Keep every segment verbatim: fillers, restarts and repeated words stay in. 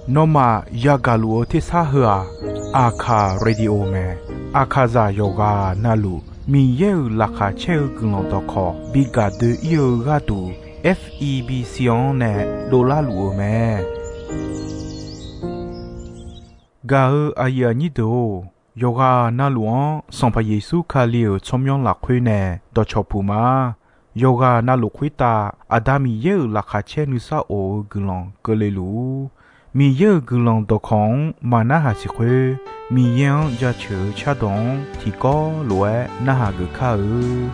Nawmaf yagaq luf-eu tersar heu-aq, Aqkaq Radio mae. Aqkaqzaq yawqghaq navluf Miqyaer-euq laqkhaq caer-eu guiqlanq dawqkawq bi gaq doe-ir-eu gharduq, F E B C-anr nae dovlar luf-eu mae. Gaq-eu aqyuif aqnyir deuq-or, yawqghaq navluf-anr Sanqpaq Yeqsur Kali-euq tsawrmyanr lafkhoer nae dawqcawq puq ma. Yawqghaq navluf khoertav Aqda Miqyaer-euq laqkhaq caer nuisar of-eu guiqlanq keuvle luf-ur. Miqyaer-euq guiqlanq dawqkawq-anr maq narhaq siq khoer, Miqyaer-anr jaceuq-eu cardawq-anr tiqkawv lof-aer narhaq geuf kar-eu.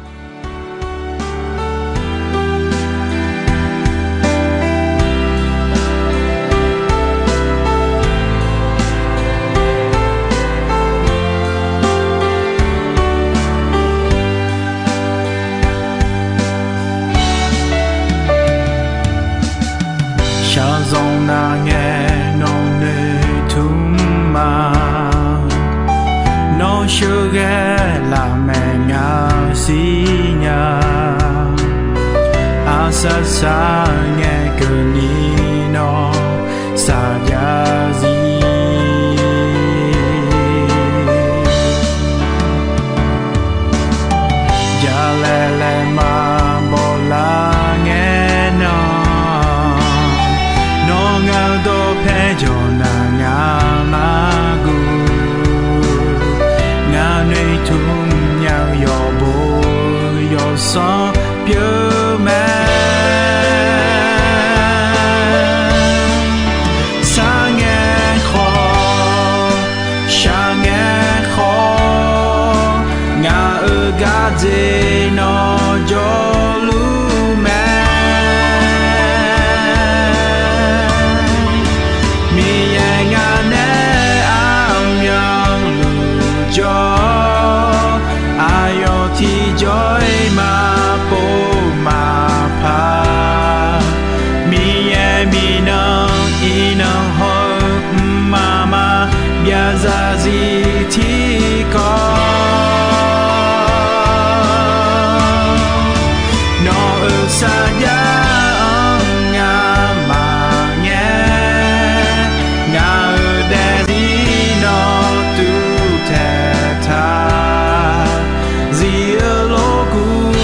Shaqzanq nar ngae nawq noeqtmq ma. Nawr sheuqghae lafmaeq ngaq-eu sirnya. Aqsar sar ngae keuvni nawr saqjav zir. Jalaeq laeqma bawlar ngae nan, nawr ngaq-eu dawqpae jawq nar ngaq mar guv. Ngaq noeqtmq nya-eu yawqbo yawsanr pyeuf mae. Sar ngae khawf, shaq ngae khawf, ngaq-euq gardzer nawr jawrluf mae. Miqyaer ngaq nae aqmyanluf jawr, aqyawf tiqjawr-iq maqpov maqpar. Miqyaer miqnan iqnan haw-eu mqmaq maqbyav zarzir tiqkawv. Nawq-euq sarjax-anr ngar maqngae, ngaq-euq daefzir nawr tuvtaeq taq. Zif-eu lorkuv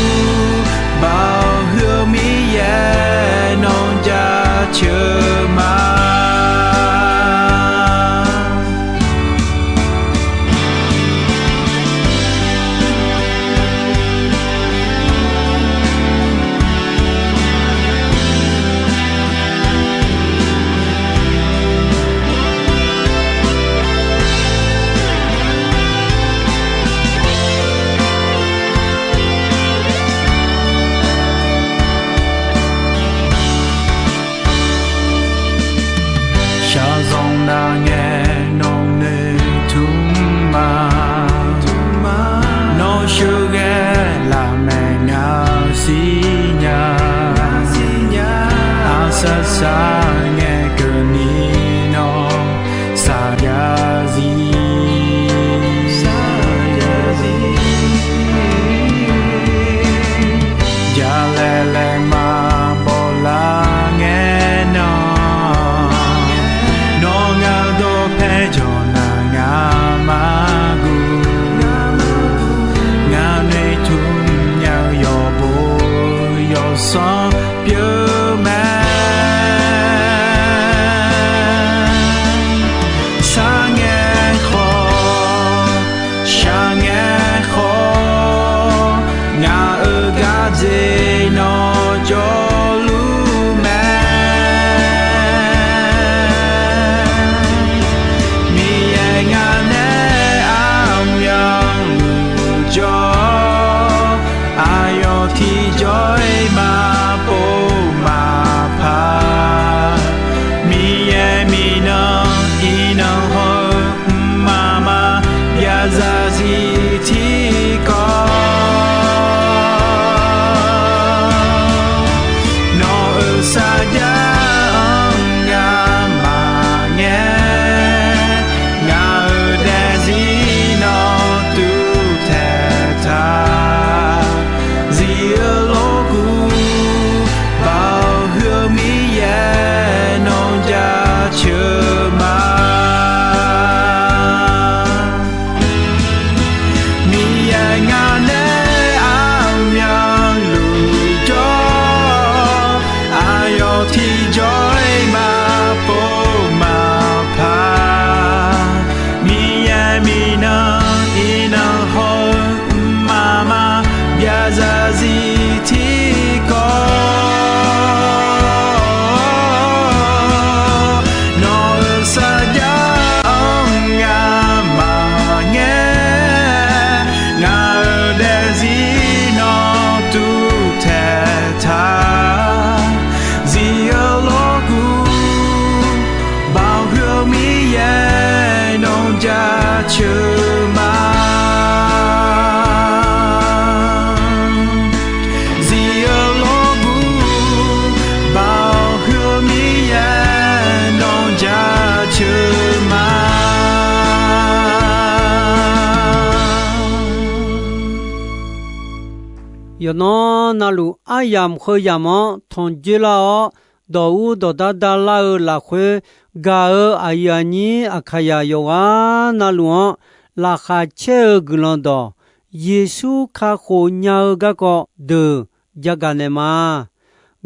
baoq huiq-eu Miqyaer nawq jaceuq ma. Shaqzanq nar ngae nawq noeqtmq ma. Nawr sheuqghae lafmaeq ngaq-eu sirnya. Aqsar sar ngae keuvni nawr saqjav zir. Jalaeq laeqma bawlar ngae nan, nawr ngaq-eu dawqpae jawq nar ngaq mar guv. Ngaq noeqtmq nya-eu yawqbo yawsanr pyeuf mae. Yawqnan navluf aryamq heu yamq-anr tanqjoer lar-awr, dawq ur dawqdar dar lar-eu lafkhoer, gaq-euq aqyuif aqnyir Aqkaqyaq yawqghaq navluf-anr laqkhaq caer-eu guiqlanq dawq, Yeqsur kakhof nya-eu garkawv deuq jagaq naeq ma.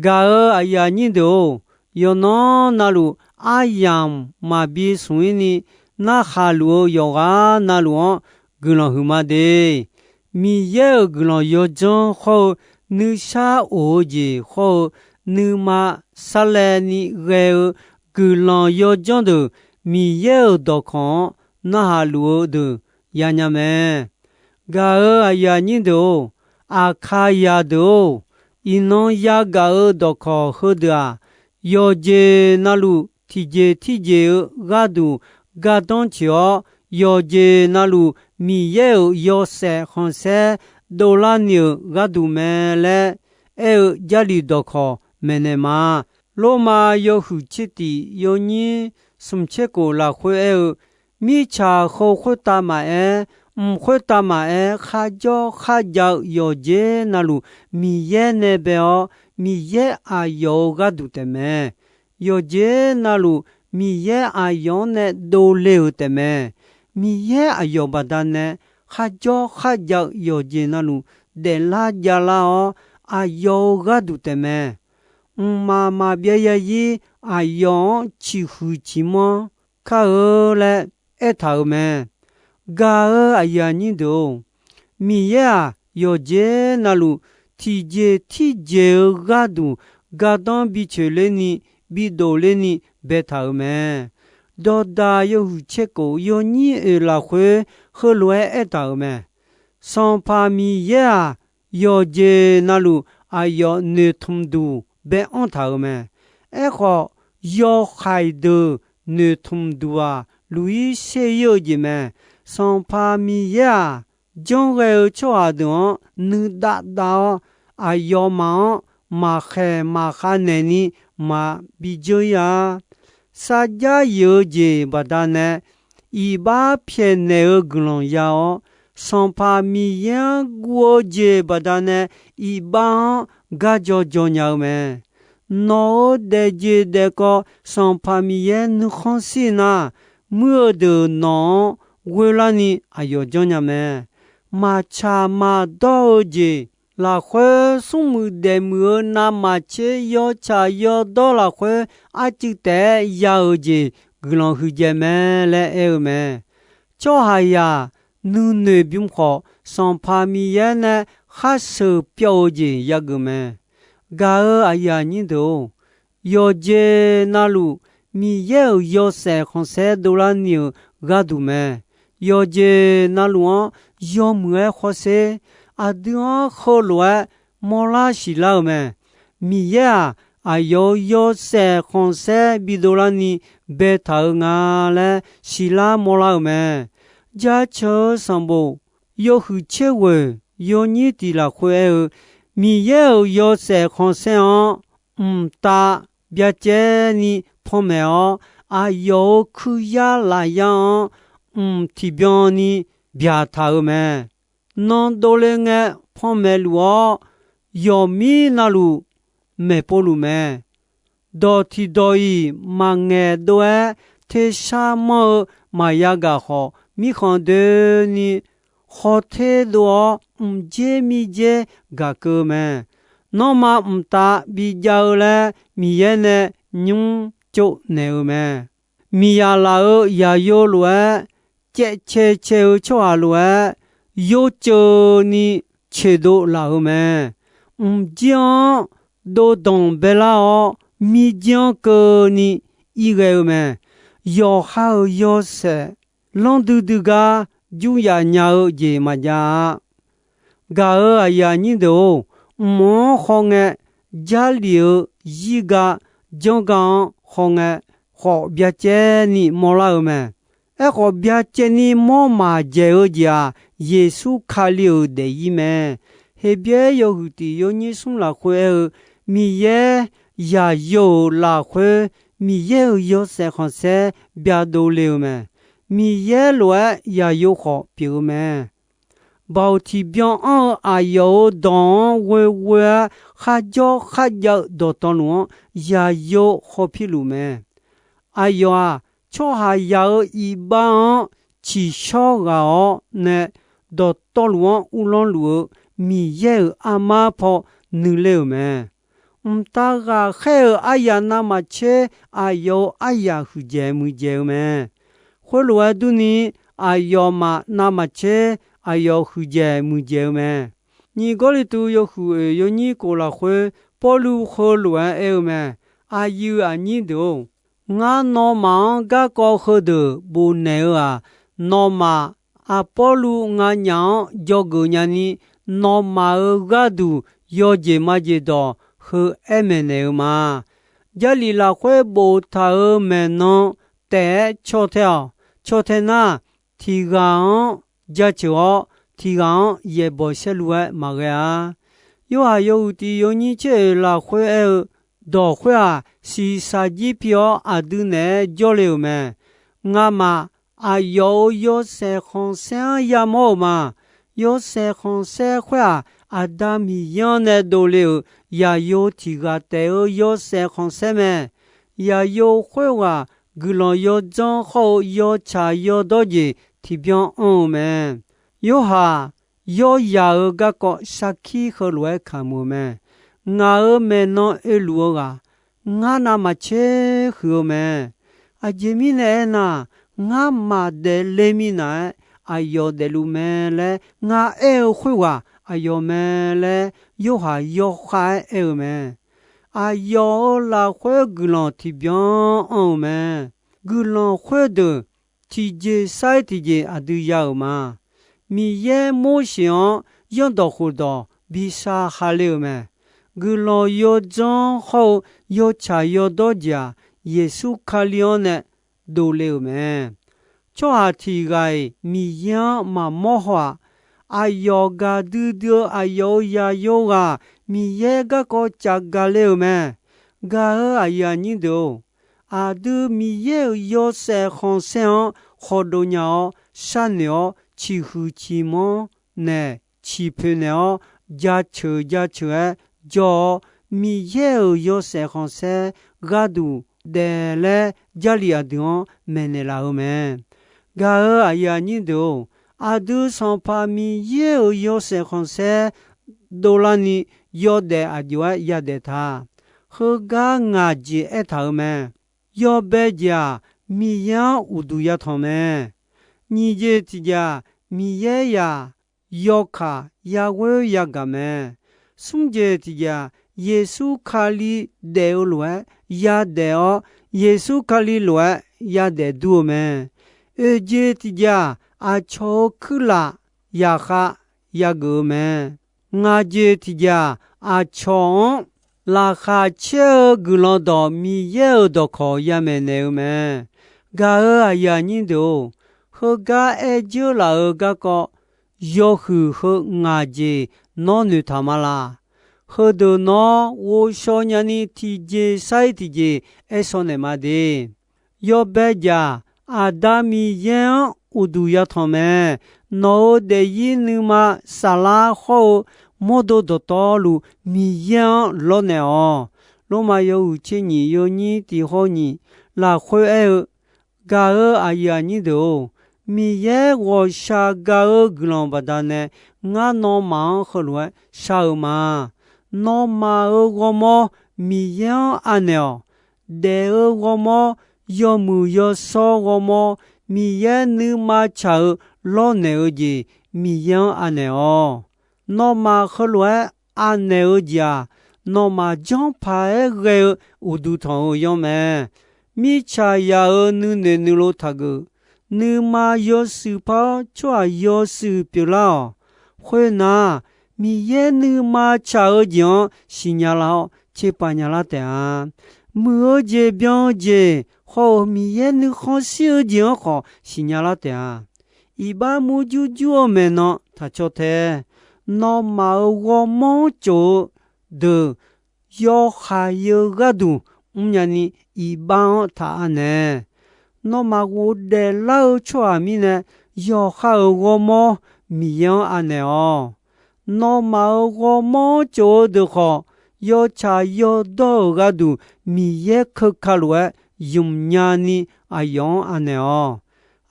Gaq-euq aqyuif aqnyir deuq-or, yawqnan navluf aryamq maqbi smq-ir ni narhaq luf-eu yawqghaq navluf-anr guiqlanq huiqma de. Miqyaer-euq guiqlanq yawdzanr hawr-eu, nuisar of-eu jeq hawr-eu, nuima sarlaevni ghae-eu guiqlanq yawdzanr deuq, Miqyaer-euq dawqkawq-anr narhaq luf-eu deuq yanya mae. Gaq-euq aqyuif aqnyir deuq-or, Aqkaqyaq deuq-or, iqnan yagaq-euq dawqkawq heudeuq-aq, yawqjeq navluf tiqjeq tirjeq-eu gharduq gardanr tsoeq-awr, yawqjeq navluf Miqyaer-euq yawshaef khanqsaer dovlar ni-euq gharduq mae laer aer-eu Jarlif dawqkawq maeqnaeq ma. Lormav yawhuiq tser tif yawnyir smq tser kof lafkhoer aer-eu, mirtsaq heu khoertav maqaer, mq khoertav maqaer, kharjawr kharjav-eu yawqjeq navluf Miqyaer nae bae-awr, Miqyaer aqyawf-euq gharduq taefmae. Yawqjeq navluf Miqyaer aqyawf-anr nae dovle-euq taefmae. Miqyaer aqyawf baqdanae kharjawr kharjav-eu yawqjeq navluf daeflar javlar-awr, aqyawf-euq gharduq taefmae. Mqmaq maqbyav zarzir aqyawf-anr ciqhuiq ciqmanr kar-eu laer aertaq-euq mae. Gaq-euq aqyuif aqnyir deuq-or, Miqyaer-aq, yawqjeq navluf tiqjeq tirjeq-eu gharduq gardanr bi tsoeq lerni, bi dof lerni baetaq-euq mae. Dawqdaq yawhuiq tser kof yawnyir oeq lafkhoer heulof-aer aertaq-euq mae. Sanqpaq Miqyaer-aq, yawqjeq navluf aqyawf noeqtmq duq bae-anr taq-euq mae. Aerkhawf, yawhaiq deuq noeqtmq duq-aq, luq-ir ser-ir-eu jeq mae. Sanqpaq Miqyaer-aq, janrghae-eu tsawrhaq deuq-anr nuidav dav-awr, aqyawfmaf-anr maqkhaeq maqkhav naeqni maqbi dzeur-ir-a. Sarjax yif-eu jeq baqdanae iqbax pyaeqnaeq-eu guiqlanq ya-awr, Sanqpaq Miqyaer-anr guv-eu jeq baqdanae iqbax-anr garjaw jaw nya-eu mae. Nawq-euq daefjeq daefkawv Sanqpaq Miqyaer nuikhanr shir nar, muir-eu deuq nawq-anr ghoerlarni aqyawf janrnya mae. Maqtsaq maqdawr-eu jeq lafkhoer, smrmuiq daefmuiq-eu navmaqtser yawtsaq yawdawr lafkhoer, arcuiv taef-aer ya-euq jeq guiqlanq huiqdzaeq mae laer aer-eu mae. Tsawrhaqzaq nuinoeq bym khawf, Sanqpaq Miqyaer nae kharsheuq pyawv-eu jeq yageuf mae. Gaq-euq aqyuif aqnyir deuq-or, yawqjeq navluf Miqyaer-euq yawshaef khanqsaer dovlar ni-euq gharduq mae. Yawqjeq navluf-anr yawmuiq-aer hawsher. Aqdui-anr heulof-aer mawrlar siqlar-euq mae. Miqyaer-aq, aqyawf-euq yawshaef khanqsaer bidov larni baetaq-eu nga laer siqlar mawrlar-euq mae. Jaceuq-eu sanqbof yawhuiq tser ghoeq yawnyir tiq lafkhoer aer-eu, Miqyaer-euq yawshaef khanqsaer-anr mqtav byacaevni panmaeq-awr, aqyawf-euq kuiryar lafyar-anr mq tiqbyan ni byaqtaq-euq mae. Nan dovle ngae panmaeq luf-awr, yawqmir navluf maeqpov luf mae. Dawq tiqdawq-iq maqngaeq dov-aer, tersar manr-eu maqya gaq khawf, mirkhanq doeni khawf ter dov-awr, mqdzer mirdzer gaq keuv-eu mae. Nanrma mqtav bijav-eu laer Miqyaer nae nymr tsovnaeq-eu mae. Miqyaq laf-euq yaqyo lof-aer caev cae cae-eu tsawrhaq lof-aer, yorceuv ni ceqdov laf-euq mae. Mqjir-anr dovdanq baelar-awr, mirjir-anr keuvni irghae-eu mae. Yawqha-euq yawshaef lanrdui dui gar juryaf nya-eu jeq maqjav-a. Gaq-euq aqyuif aqnyir deuq-or, mq-anr hawngae, Jarlif-eu zirga janrga-anr hawngae, khawf byacaevni mawrlar-eu mae. Aerkhawf, byacaevni mawr maqdzaeq-eu jeq-aq, Yeqsur Kali-euq daefzir mae. Heqbyaer yawhuiq tiq yawnyir smr lafkhoer aer-eu, Miqyaer yaqyo-euq lafkhoer, Miqyaer-euq yawshaef khanqsaer byadov le-eu mae. Miqyaer lof-aer yaqyo khawf pyeuf-eu mae. Baoq tiqbyan anr-eu aqyawf-euq dawq-anr ghoeghoe-aer kharjawr kharjav-eu dawqtawvluf-anr yaqyo hawpir luf mae. Aqyawf-aq, tsawrhaqzaq-euq iqbax-anr tsiqshawr ghaq-awr nae dawqtawvluf-anr uvlanr luf-eu Miqyaer-euq armar paw nuiler-euq mae. Mqtav ghaqkhaer-euq aryaq navmaqtser aqyawf-euq aryaq huiqdzaeq muiqdzaeq-eu mae. Khoerlof-aer durni, aqyawfmaf navmaqtser aqyawf huiqdzaeq muiqdzaeq-eu mae. Nyiq Gawrliqtu yawhuiq oeq yawnyir kof lafkhoer, Pawrluv heulof-aer aer-eu mae. Aqyuif aqnyir deuq-or, ngar nawmaf-anr garkawv heudeuq bofnaeq-eu-aq, nawmaf Aqpawrluv nganyaf-anr dzawgeuf nyani, nawmaf-euq gharduq yawjeq majeq dawq heu aer maeqnaeq-eu ma. Jarlif lafkhoer boftaq-euq maeqnan taef-aer caw tae-awq. Caw tae nar, tiq ghaq-anr jaceuq-awr, tiq ghaq-anr yaeqbawq saerlu-aer maqghae-a. Yorhaq yawhuiq tiq yawnyir tser oeq lafkhoer aer-eu dawq khoer-aq, shiqshaq jir pi-awr aqdui naeq-aer jawrle-euq mae. Ngamaf aqyawf-euq yawshaef khanqsaer-anr yamawr-euq ma. Yawshaef khanqsaer khoer-aq, Aqda Miqyaer-anr nae dovle-euq yaqyo tiq ghaq taef-eu yawshaef khanqsaer mae. Yaqyo khoerghaq guiqlanq yawdzanr hawr-eu yawtsaq yawdawr jeq tiqbyan anr-eu mae. Yorhaq yawryaq-euq garkawv sarkir heulof-aer kamq-euq mae. Ngaq-euq maeqnan oeluf-eu ghaq, ngar navmaqtser huiq-eu mae. Aqjeq mirnae aernar, ngar maqdaef le minav-aer aqyawf daefluf mae laer ngar aer-eu khoerghaq aqyawf mae laer Yorhaq yawkhav-aer aer-eu mae. Aqyawf-euq lafkhoer guiqlanq tiqbyan anr-eu mae. Guiqlanq khoerdeuq tiqjeq sar-ir tiqjeq aqdui ya-euq ma. Miqyaer Morseq-anr zanrdawq khofdawq bi sar hale-euq mae. Guiqlanq yawdzanr hawr-eu yawtsaq yawdawr jeq-aq, Yeqsur Kali-anr nae dovle-euq mae. Tsawrhaq tiq ghaq-iq Miqyaer-anr maqmawr haw-aq, aqyawf gaqdui dui-eu aqyawf-euq yaqyo ghaq Miqyaer garkawv caf gaq le-euq mae. Gaq-euq aqyuif aqnyir deuq-or, aqdui Miqyaer-euq yawshaef khanqsaer-anr khawdov nya-awr, sharnoeq-awr, ciqhuiq ciqmanr naeq ciqpoeq naeq-awr, jaceuq jaceuq-aer jawr-awr, Miqyaer-euq yawshaef khanqsaer gharduq daef laer Jarlif aqdui-anr maeqnaeq laf-eu mae. Gaq-euq aqyuif aqnyir deuq-or, aqdui Sanqpaq Miqyaer-euq yawshaef khanqsaer dovlarni yawdaef aqjox-aer yadaef ta. Heugar ngaq jeq aertaq-euq mae. Yawbae jeq-aq, Miqyaer-anr uqduq yatanq mae. Nyiq jeq tiq jeq-aq, Miqyaer yaq yawkaq yaghoer yagaq mae. Smr jeq tiq jeq-aq, Yeqsur Kali daef-eu lof-aer yadaef-awr, Yeqsur Kali lof-aer yadaef dur-eu mae. Oeq jeq tiq jeq-aq, aqcawq-euq kuirlaf yaqkhav yageuf-eu mae. Ngaq jeq tiq jeq-aq, aqcawq-anr laqkhaq caer-eu guiqlanq dawq Miqyaer-euq dawqkawq yamaeq naeq-eu mae. Gaq-euq aqyuif aqnyir deuq-or, heugar aer dzeur laf-euq garkawv yawhuiq heu ngaq jeq nawr noeqtaq ma laq. Heudeuq nawr ghovshaw nyani tiqjeq sar-ir tiqjeq aer shaw naeq ma de. Yawbae jeq-aq, Aqda Miqyaer-anr uqduq yatanq mae. Nawq-euq daefzir nuima saflar hawr-eu mawrdo dawqtawvluf Miqyaer-anr lawrnaeq-awq. Lormav yawhuiq tser nyiq yawnyir tiq hawr nyiq lafkhoer aer-eu, gaq-euq aqyuif aqnyir deuq-or, Miqyaer ghawqshaq gaq-eu guiqlanq baqdanae ngar nawmaf-anr heulof-aer shar-eu ma. Nawmaf-euq ghawrmawr Miqyaer-anr anaeq-awq. Daef-eu ghawrmawr, yawmuiq yawshawr ghawrmawr, Miqyaer nuima tsaq-eu lawrnaeq-eu jeq Miqyaer-anr anaeq-awq. Nawmaf heulof-aer anaeq-eu jeq-aq, nawmaf janrpaq-aer ghae-eu uqduq tanq-eu yanr mae. Mirtsaq yaq-euq nuinoeq nuilov taqgeuf. Nuima yawshuif par-awr tsawrhaq yawshuif pyeuflar-awq. Khoernar, Miqyaer nuima tsaq-eu jeq-anr siqnya lar-awr tserpav nya lar taef-a. Muiq-eu jeq byan-eu jeq hawr-eu Miqyaer nuikhanr shir-eu jeq-anr khawf siqnya lar taef-a. Iqbax murjur jur-eu maeqnan taq caw tae. Nawmaf-euq ghawrmawr-anr tsof-eu deuq yawhaiq-eu gharduq mrnya ni iqbax-anr taq anaeq. Nawmaf ghofdaef lar-eu tsawrhaq mirnae, yawqha-euq ghawrmawr Miqyaer-anr anaeq-awq. Nawmaf-euq ghawrmawr-anr tsof-eu deuq khawf, yawtsaq yawdawr-euq gharduq Miqyaer keuka lof-aer ymqnya ni aqyawf-anr anaeq-awq.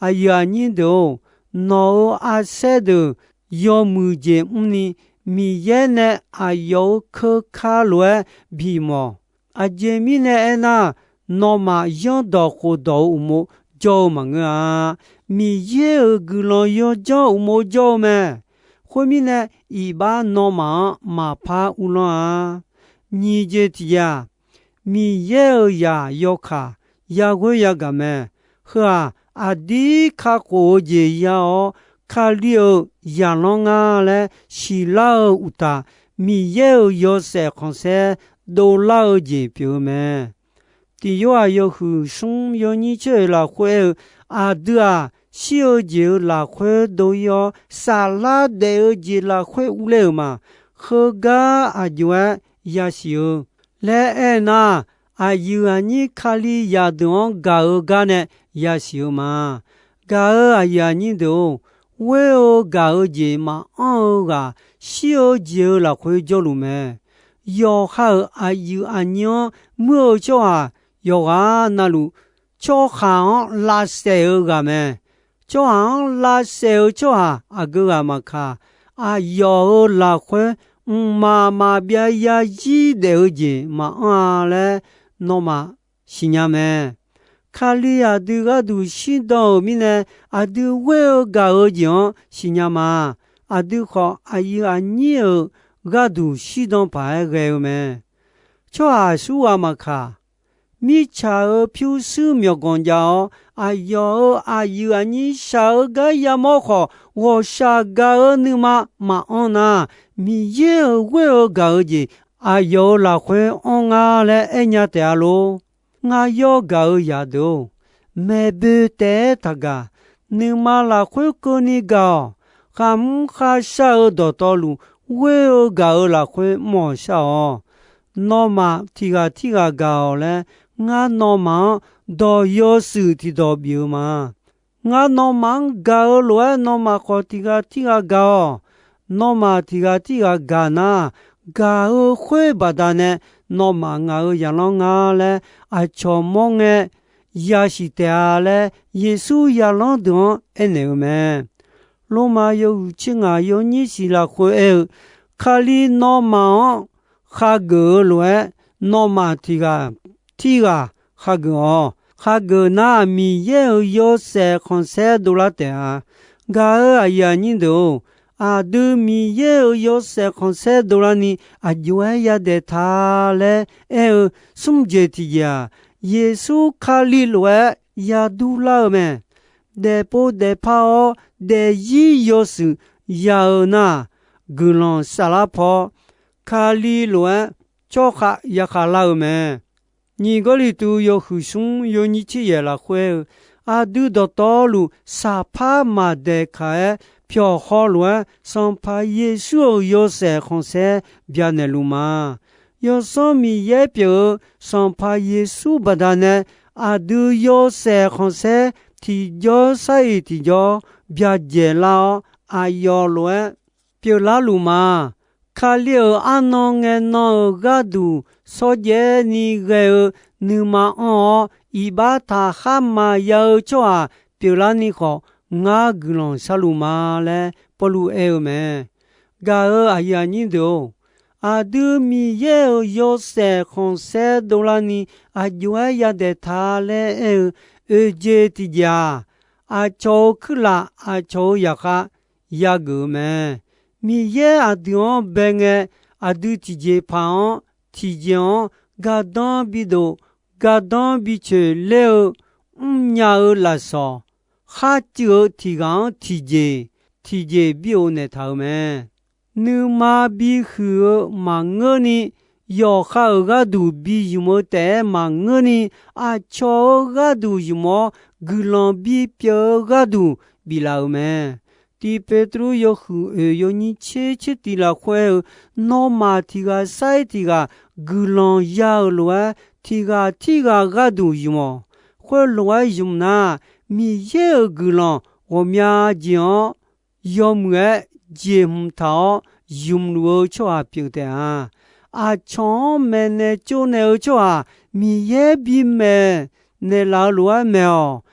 Aqyuif aqnyir deuq-or, nawq-euq arsaer deuq yawmuiq jeq mrni, Miqyaer nae aqyawf-euq keuka lof-aer bimawf. Aqjeq mirnae aernar, nawmaf yanrdawq khofdawq-eu uqmov jawr-eu maqngeur-a. Miqyaer-euq guiqlanq yawdzanr uqmov jawr-eu mae. Khoermirnae, iqbax nawmaf-anr maqpar uvlanr-a. Nyiq jeq tiqjeq-aq, Miqyaer-euq zaq yawkaq yaghoer yagaq mae. Heu-aq, aqdir kakhof-eu jeq ya-awr, Kali-euq zaqlanr nga laer siqlar-eu uqtaf, Miqyaer-euq yawshaef khanqsaer dovlar-eu jeq pyeuf-eu mae. Tiq Yorhaq yawhuiq smr yawnyir tser oeq lafkhoer aer-eu, aqdui-aq, shir-eu jeq-euq lafkhoer dov-ir-awr, saflar daef-eu jeq lafkhoer urler-euq ma. Heugar aqjox-aer yasiq-eu laer aernar, aqyuif aqnyir Kali zaqdeuq-anr gaq-eu gar nae yasiq-eu ma. Gaq-euq aqyuif aqnyir deuq-or, ghoer-eu gaq-eu jeq maqanr-eu ghaq, shir-eu jeq-euq lafkhoer jawrluf mae. Yawqha-euq aqyuif aqnyir-anr muir-eu tsawrhaq yawqghaq na luf, tsawrhaq-anr lavsaef-eu ghaq mae. Tsawrhaq-anr lavsaef-eu tsawrhaq aqgeu ghaq maqkaq, aqyawf-euq lafkhoer mqmaq maqbyav yarzir daef-eu jeq maqanr-a laer nawmaf siqnya mae. Kali aqdui gharduq shirdan-euq mirnae, aqdui ghoer-eu gaq-eu jeq-anr siqnya ma. Aqdui khawf, aqyuif aqnyir-euq gharduq shirdan paq-aer ghae-eu mae. Tsawrhaq aqsurghaq maqkaq, mirtsaq-euq pyurshuir myawqganq jav-awr, aqyawf-euq aqyuif aqnyir shaq-eu gar yamawr khawf, ghawqshaq gaq-eu nuima maqanr nar, Miqyaer-euq ghoer-eu gaq-eu jeq aqyawf-euq lafkhoer anr nga laer aernya taef-a lor. Ngar yawr gaq-eu zaqdeuq-or, maeqboe taef-aer taqgaq. Nuima lafkhoer keuvni gaq-awq. Khamq kharshar-eu dawqtawvluf, ghoer-eu gaq-eu lafkhoer mr-awq shar-awq. Nawmaf tiq ghaq tirghaq gaq-awq laer, ngar nawmaf-anr dawq yawshuif tiqdawq bif-eu ma. Ngar nawmaf-anr gaq-eu lof-aer, nawmaf khawf tiq ghaq tirghaq gaq-awq. Nawmaf tiq ghaq tirghaq gaq nar, gaq-eu khoer baqdanae nawmaf ngaq-euq zaqlanr nga laer aqcawq mawr ngae yasiq taef-a laer, Yeqsur zaqlanr deuq-anr aernaeq-eu mae. Lormav yawhuiq tser ngaq yawnyir siq lafkhoer aer-eu, Kali nawmaf-anr khageuf-eu lof-aer, nawmaf tiq ghaq tirghaq khageuf-awq. Khageuf nar, Miqyaer-euq yawshaef khanqsaer dovlar taef-a. Gaq-euq aqyuif aqnyir deuq-or, aqdui Miqyaer-euq yawshaef khanqsaer dovlarni aqjox-aer yadaef ta laer aer-eu smr jeq tiqjeq-aq, Yeqsur Kali lof-aer yadur lar-eu mae. Daefpov daefpar-awr daefzir yawshuif ya-eu nar, guiqlanq saflar paw-awr, Kali lof-aer tsawrkhav yakhav lar-eu mae. Nyiq Gawrliqtu yawhuiq smr yawnyir tser yaeq lafkhoer-eu, aqdui dawqtawvluf saqpar maqdaeqkaq-aer pyawq hawlof-aer Sanqpaq Yeqsur-euq yawshaef khanqsaer byanaeq luf ma. Yawsanr Miqyaer pyeuf-eu Sanqpaq Yeqsur baqdanae aqdui yawshaef khanqsaer tiqjawr sar-iq tiqjawr byajaeq lar-awr, aqyawf lof-aer pyeuflar luf ma. Kali-euq arnan ngaenan-euq gharduq shawrjaev ni ghae-eu nuima anr-awr, iqbax taqkhar maqya-eu tsawrhaq pyeuflarni khawf, ngar guiqlanq sharluf ma laer Pawrluv aer-eu mae. Gaq-euq aqyuif aqnyir deuq-or, aqdui Miqyaer-euq yawshaef khanqsaer dovlarni aqjox-aer yadaef ta laer aer-eu oeq jeq tiqjeq-aq, aqcawq-euq kuirlaf aqcawq-euq zaqkhav yageuf-eu mae. Miqyaer aqdui-anr bae ngae, aqdui tiqjeq paq-anr tiqjeq-anr gardanr bidof gardanr bicoeq ler-eu mrnya-eu lafsawq, kharcuiv-eu tiq ghaq-anr tiqjeq tiqjeq bir-euq naeqtaq-euq mae. Nuima bihuiq-eu maqngeurni, yawqha-euq gharduq bi zmq-eu taef-aer maqngeurni, aqcawq-euq gharduq zmq-awr guiqlanq bipyeuf-eu gharduq biflaf-euq mae. Tiq Peqtruv yawhuiq oeq yawnyir tser tser tiq lafkhoer-eu, nawmaf tiq ghaq sar-ir tiq ghaq guiqlanq ya-euq lof-aer, tiq ghaq tirghaq gharduq zmq-awq. Khoerlof-aer zmq nar, Miqyaer-euq guiqlanq ghawqmya jeq-anr yawmuiq-aer jeqhmq taq-awr ymq luf-eu tsawrhaq pyeuf taef-a. Aqcawq-anr maeqnaeq tsovnaeq-eu tsawrhaq Miqyaer bimaeq naeqlaf-eu lof-aer maeq-awq.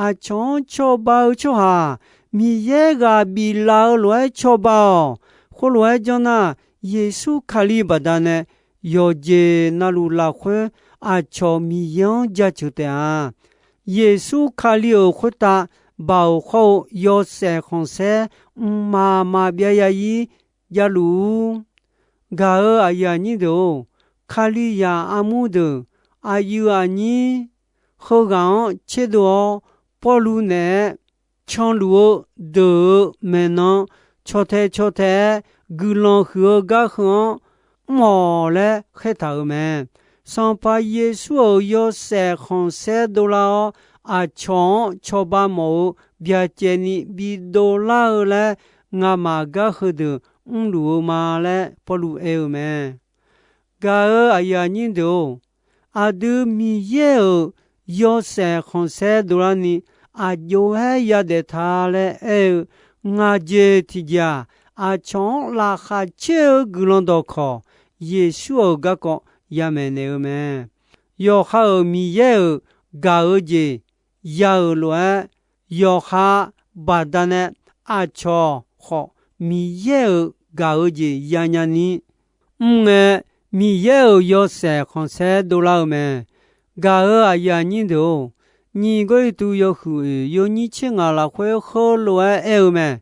Aqcawq-anr cawba-eu tsawrhaq Miqyaer ghaq biflaf-eu lof-aer cawba-awq. Khoerlof-aer janr nar, Yeqsur Kali baqdanae yawqjeq navluf lafkhoer aqcawq Miqyaer-anr jaceuq taef-a. Yeqsur Kali-euq khoertav baoq khawr-eu yawshaef khanqsaer mqmaq maqbyav ya-ir javluf-ur. Gaq-euq aqyuif aqnyir deuq-or, Kalizaq armur deuq, aqyuif aqnyir heughaq-anr tserdov-awr, Pawrluv naeq-aer canluf-eu deuq-euq maeqnan caw tae caw tae-aer guiqlanq huiq-eu gar heu-anr mr-awq laer khaertaq-euq mae. Sanqpaq Yeqsur-euq yawshaef khanqsaer dovlar-awr, aqcawq-anr cawba mawf-eu byacaevni bidov lar-eu laer ngamaf gar heudeuq mrluf-eu ma laer Pawrluv aer-eu mae. Gaq-euq aqyuif aqnyir deuq-or, aqdui Miqyaer-euq yawshaef khanqsaer dovlarni aqjox-aer yadaef ta laer aer-eu ngaq jeq tiqjeq-aq, aqcawq-anr laqkhaq caer-eu guiqlanq dawqkawq Yeqsur-euq garkawv yamaeq naeq-eu mae. Yawqha-euq Miqyaer-euq gaq-eu jeq ya-euq lof-aer, yawqha baqdanae aqcawq khawf Miqyaer-euq gaq-eu jeq yanya ni mr ngae, Miqyaer-euq yawshaef khanqsaer dovlar-eu mae. Gaq-euq aqyuif aqnyir deuq-or, nyiq Gawrliqtu yawhuiq oeq yawnyir tser ngaq lafkhoer heulof-aer aer-eu mae.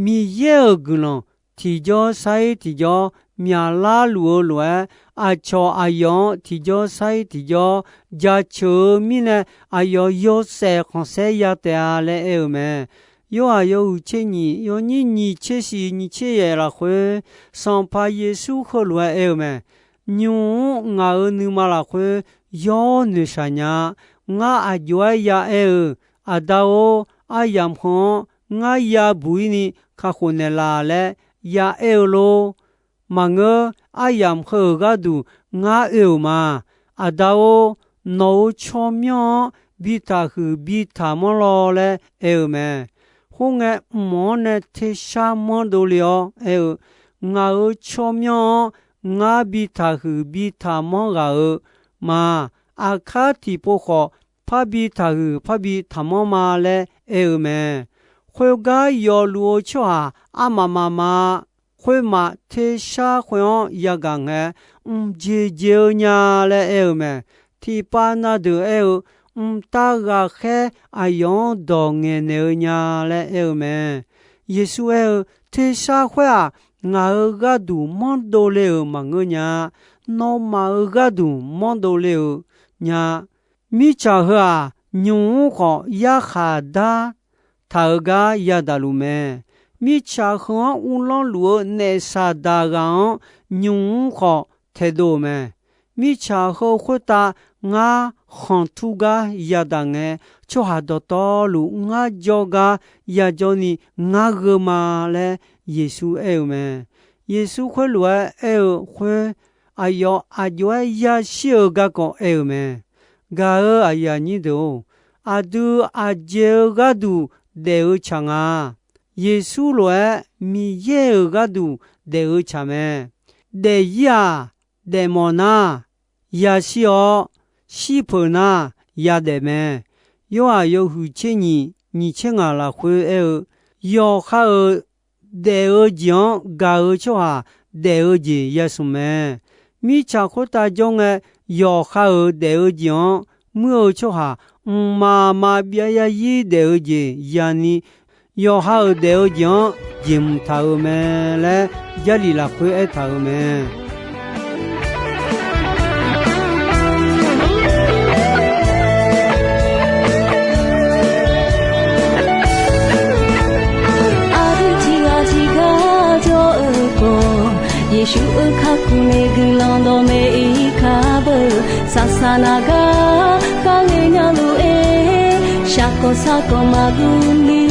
Miqyaer-euq guiqlanq tiqjawr sar-ir tiqjawr myaqlar luf-eu lof-aer, aqcawq aqyawf-anr tiqjawr sar-ir tiqjawr jaceuq-eu mirnae, aqyawf yawshaef khanqsaer ya taef-a laer aer-eu mae. Yorhaq yawhuiq tser nyiq yawnyir nyiq tser shiq nyiq tser yaeq lafkhoer, Sanqpaq Yeqsur heulof-aer aer-eu mae. Nymq-mr ngaq-euq nuima lafkhoer yawr noeqshaq nya-a. Ngar aqjox-aer ya aer-eu, Aqda-or, aryamq heu-anr ngar yabuq-ir ni kakhof naeqlaf laer ya aer-eu lor. Maqngeur, aryamq heu-euq gharduq ngar oe-euq ma. Aqda-or, nawq-euq tsawrmyanr-anr bi taqhuiq bi taqmanr law laer aer-eu mae. Khoerngae, mq-anr nae tersar manrdov le-awr aer-eu, Ngaq-euq tsawrmyanr-anr ngar bi taqhuiq bi taqmanr ghaq-eu ma. Aqkar tiqpov khawf, parbi taqhuiq parbi taqmanr ma laer aer-eu mae. Khoergar yawfluf-eu tsawrhaq armaf mafma. Khoermaf tersar khoer-anr yagaq ngae, mqjeq jeq-eu nya laer aer-eu mae. Tiqpav na deuq aer-eu, mqtav ghaqkhaer aqyawf-anr dawq ngaeqnaeq-eu nya laer aer-eu mae. Yeqsur aer-eu, Tersar khoer-aq, ngaq-euq gharduq manrdov le-euq maqngeur nya. Nawmaf-euq gharduq manrdov le-euq nya. Mirtsaq heu-aq, nymq-mr khawf yarkhaq dar taq-euq gar yadaq luf mae. Mirtsaq heu-anr uvlanr luf-eu naef Saqdaq ghaq-anr nymq-mr khawf taedov-euq mae. Mirtsaq heu khoertav ngar khanqtur gar yadaq ngae, tsawrhaq dawqtawvluf ngar jawrgar yajawr ni ngar gheu ma laer Yeqsur aer-eu mae. Yeqsur khoerlof-aer aer-eu khoer, aqyawf aqjox-aer yashir-eu garkawv aer-eu mae. Gaq-euq aqyuif aqnyir deuq-or, aqdui aqjeq-eu gharduq daef-eu tsaq nga. Yeqsur lof-aer Miqyaer-euq gharduq daef-eu tsaq mae. Daefzir-aq, daefmawf nar, yashir-awr, shirpeuq nar, yadaef mae. Yorhaq yawhuiq tser nyiq nyiq tser ngaq lafkhoer aer-eu, yawqha-euq daef-eu jeq-anr gaq-eu tsawrhaq daef-eu jeq yasmq mae. Mirtsaq khoertav jawr ngae, yawqha-euq daef-eu jeq-anr muir-eu tsawrhaq mqmaq maqbyav yarzir daef-eu jeq yani, yawqha-euq daef-eu jeq-anr jeqhmq taq-euq mae laer Jarlif lafkhoer aertaq-euq mae. Aqdui tiqghaq tiqgar jawr-eu khawf, Yeqsur-euq kakhof nae guiqlanq dawqmaeq-ir kar beu. Saqsaq naq gar kar ngae navluf-aer, shaqkawq saqkawq maqguv ni.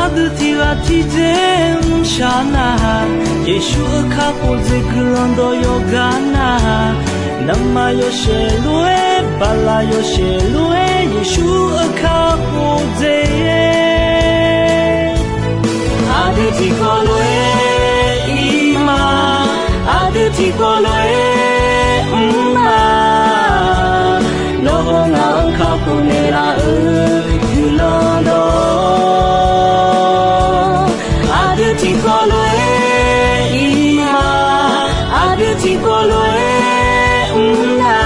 Aqdui tiqghaq tiqdzer mrshaq nar-aq, Yeqsur-euq kakhof dzeq guiqlanq dawq yawqgar nar-aq, ngamaf yawshaef lof-aer Bala yawshaef lof-aer Yeqsur-euq kakhof dzae-a. Aqdui tiqkawv lof-aer ir ma, aqdui tiqkawv lof-aer mr ma. Nawr hawr ngaq-anr kakhof naeqlaf-euq guiqlanq dawq, aqdui tiqkawv lof-aer ir ma, aqdui tiqkawv lof-aer mr na.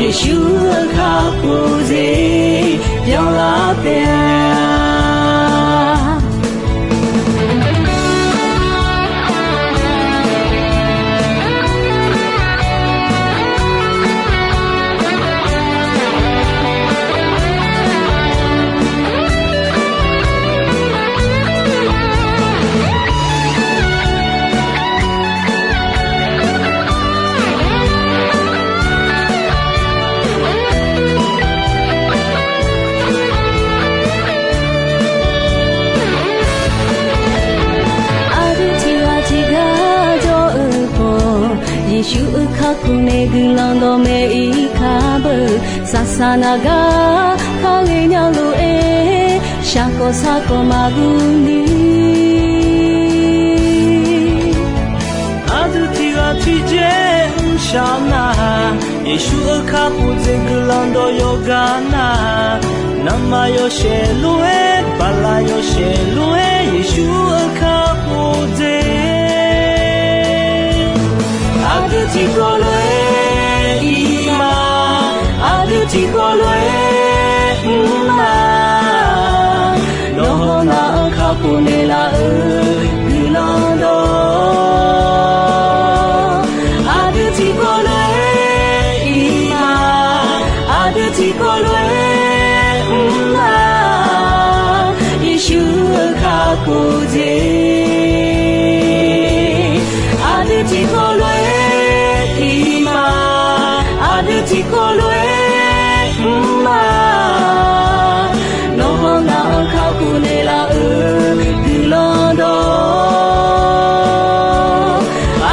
Yeqsur-euq kakhof dzae byanlar taef-a. Aqdui tiqghaq tiqgar jawr-eu khawf, Yeqsur-euq kakhof nae guiqlanq dawqmaeq ir kar beu. Saqsaq naq gar kar ghaenya lof-aer, shaqkawq sarkawq maqguv ni. Aqdui tiqghaq tiqjeq mrshaq nar, Yeqsur-euq kakhof dzae guiqlanq dawq yawqgar nar, naqma yawshaef lof-aer, bala yawshaef lof-aer, Yeqsur-euq kakhof dzae. Aqdui tiqkawv lof-aer ir ma, aqdui tiqkawv lof-aer mr ma. Nawr hawr ngaq-anr kakhof naeqlaf-euq guiqlanq dawq, aqdui tiqkawv lof-aer ir ma, aqdui tiqkawv lof-aer mr ma. Yeqsur-euq kakhof dzae aqdui tiqkawv lof-aer ir ma, aqdui tiqkawv lof-aer mr ma. Nawr hawr ngaq-anr kakhof naeqlaf-euq guiqlanq dawq,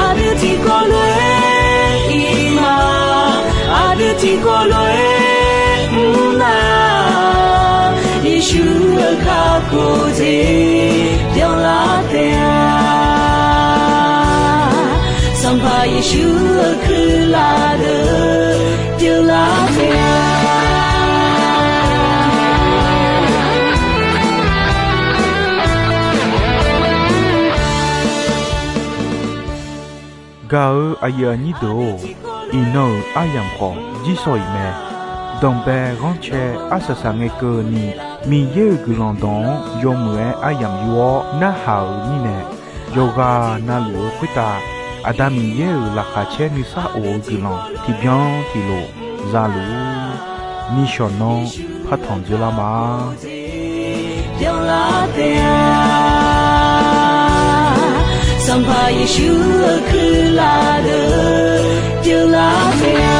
aqdui tiqkawv lof-aer ir ma, aqdui tiqkawv lof-aer mr na. Yeqsur-euq kakhof dzae byanlar taef-a. Sanqpaq Yeqsur-euq kuirlaf deuq pyeuflar taef-a. Gaq-eu aqyuif aqnyir deuq-or, iqnan-euq aryamq khawf jirsawq iq mae. Danqbae ghanrcae arsaq saq ngae keuvni, Miqyaer-euq guiqlanq dawq-anr yawmuiq-aer aryamq yur-awr narhaq-euq mirnae, yawqghaq navluf-eu khoertav Aqda Miqyaer-euq laqkhaq caer nuisar of-eu guiqlanq tiqbyan tiqlof za luf-ur. Nishawq nanr partanq dzeurlar ma. Sanqpaq Yeqsur-euq kuirlaf deuq pyeuflar taef-a.